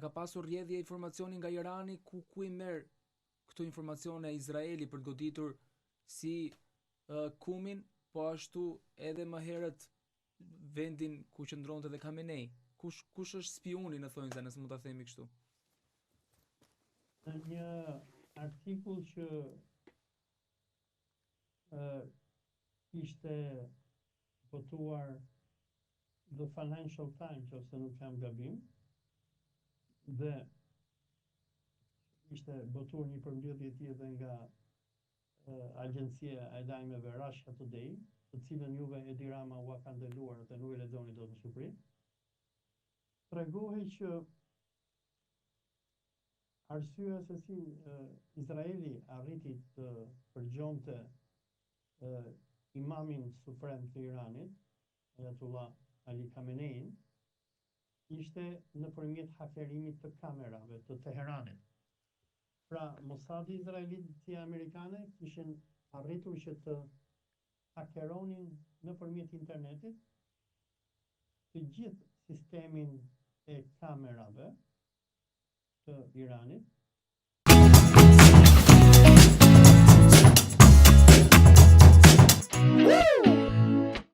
A ka pasur rrjedhje informacioni nga Irani ku ku i merr këto informacione Izraeli për të goditur si uh, Kumin, po ashtu edhe më herët vendin ku qëndronte dhe Khamenei. Kush kush është spiuni në thonjza, nëse mund ta themi kështu? Në një artikull që ë ishte botuar The Financial Times, ose nuk jam gabim, dhe ishte botuar një përmbledhje e tij edhe nga agjencia e lajmeve Russia Today, të cilën juve Edi Rama ua ka ndaluar dhe nuk e lexoni dot në Shqipëri. Tregohej që arsyeja se si Izraeli arriti të përgjonte imamin suprem të Iranit, Ayatollah Ali Khamenei, ishte nëpërmjet hakerimit të kamerave të Teheranit. Pra, Mossadi izraelit dhe CIA amerikane kishin arritur që të hakeronin nëpërmjet internetit të gjithë sistemin e kamerave të Iranit.